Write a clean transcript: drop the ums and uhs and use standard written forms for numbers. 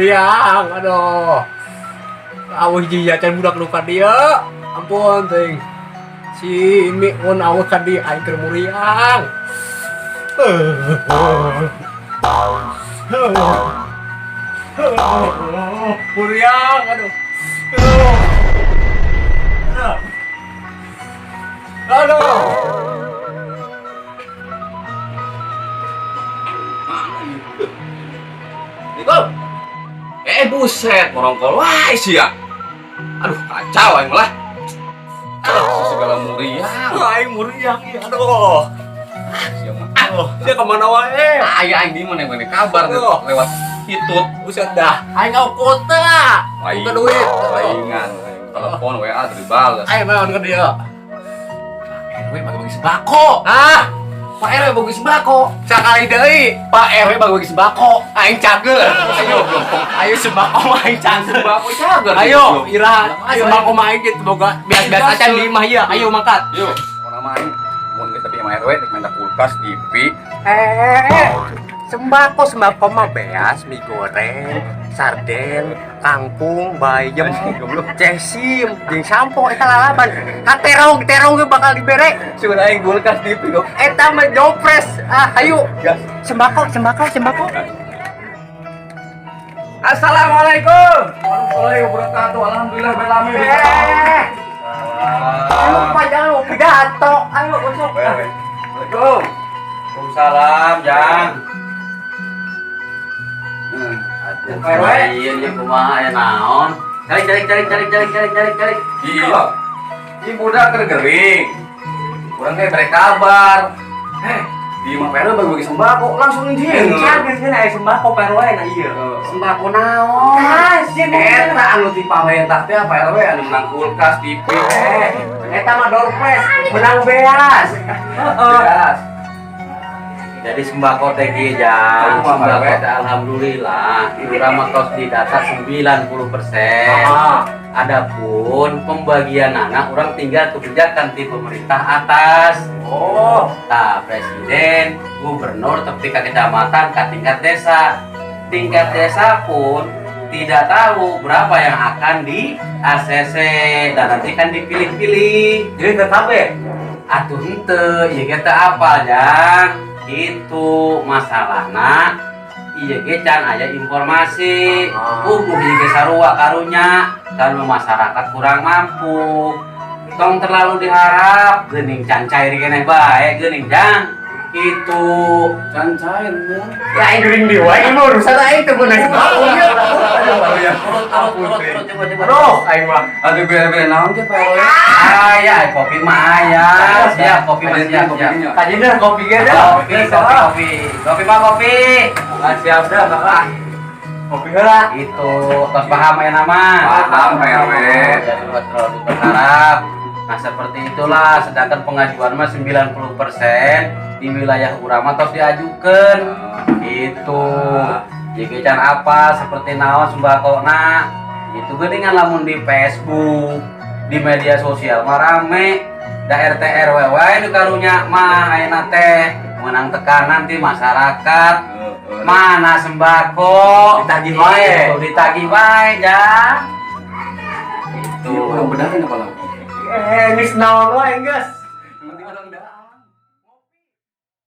Muriang, aduh. Aweuh hiji acan budak nu ka dieu. Ampun teuing. Si Imi mun aweuh ka dieu aing keur muriang. Muriang, aduh. Aduh. Aduh. Mana ieu? Niko. Eh, buset, morongkol wae sia. Aduh, kacau aing malah. Ah, segala muriang. Aing muriang ieu, aduh. Sia mah. Aduh, sia kemana wae? Aya aing di mana mana kabar Aduh. Lewat hitut. Buset dah. Aing ngau kota. Bukan duit. Palingan, aing telepon WA dibales. Aing naon ke dia? RW bagi-bagi sembako. Hah? Pak RW bagi sembako. Sakali deui. Pak RW bagi-bagi sembako. Aing cageur. Ayo, ayo sembako mah aing cageur. Sembako cager. Ayo, iraha. Ayo, Sembako mah aing gitu boga bias-bias acan di imah ieu. Ayo mangkat. Yuk, mau nama aing mun geus tapi sama RW rek minta kulkas, TV. Eh, sembako sembako mah beas, mie goreng, sarden, kangkung, bayam, cesim, jeung sampo eta lalaban. Ka terong, terong ge bakal dibere. Sudah aing kulkas TV kok. Eta mah jopres. Ah, ayo. Gas. Sembako, sembako, sembako. Assalamualaikum warahmatullahi wabarakatuh. Alhamdulillah berlami. Eh, lupa jangan mau pidato. Ayo masuk. Assalamualaikum. Waalaikumsalam, Jang. Aduh, Pak RW. Iya, nya kumaha aya naon? Calik calik calik calik calik calik calik calik. Iya. Ini budak keur gering. Urang teh bere kabar. Eh, di imah Pak RW bagi-bagi sembako langsung njieun. Cager cenah aya sembako Pak RW na ieu. Sembako naon? Ah, sieun. Eta anu ti pamerintah teh Pak RW anu menang kulkas, TV. Eh, eta mah doorprize, menang beas. Heeh. Beas. Jadi sembako teh kieu, Jang. Kumaha, Pak Sembako RW? teh alhamdulillah urang mah tos didata 90%. Adapun pembagian anak urang tinggal kebijakan di pemerintah atas. Oh, Nah, presiden, gubernur, tepi ke kecamatan, ke tingkat desa. Tingkat desa pun tidak tahu berapa yang akan di ACC dan nanti kan dipilih-pilih. Jadi tetap ya? Atuh henteu, ieu ge teu apal, Jang. Itu masalahna. Ieu ge can aya informasi. Puguh ieu ge sarua karunya kalau masyarakat kurang mampu. Tong terlalu diharap geuning can cair keneh bae geuning, Jang. Itu. Can cair mun. Ya aing geuning di wae mah urusan aing teu meunang sembako ieu. Aduh, baru ya. Urut urut urut urut coba coba. Aduh, aing mah. Aduh, bere-bere naon teh Pak RW? Aya, kopi mah aya. Siap, kopi mah siap, siap. Kajeun kopi ge dah. Kopi, kopi, kopi. Kopi mah kopi. Ah, siap dah, Kakak. Kopi heula. Itu, tos paham ya nama. Paham, Pak RW. Jangan terlalu berharap. Nah, seperti itulah, sedangkan pengajuan mah 90% di wilayah urang mah tos diajukan. Itu. Jika can apa seperti naon sembakona itu geuningan lamun di Facebook, di media sosial mah rame da RT RW wae nu karunya mah ayeuna teh menang tekanan di masyarakat, mana sembako. Ditagih wae. Itu, ditagih wae, Jang. Itu. Iya, urang bedahan apa lah? Eh, geus naon wae geus. Yang penting urang dahar.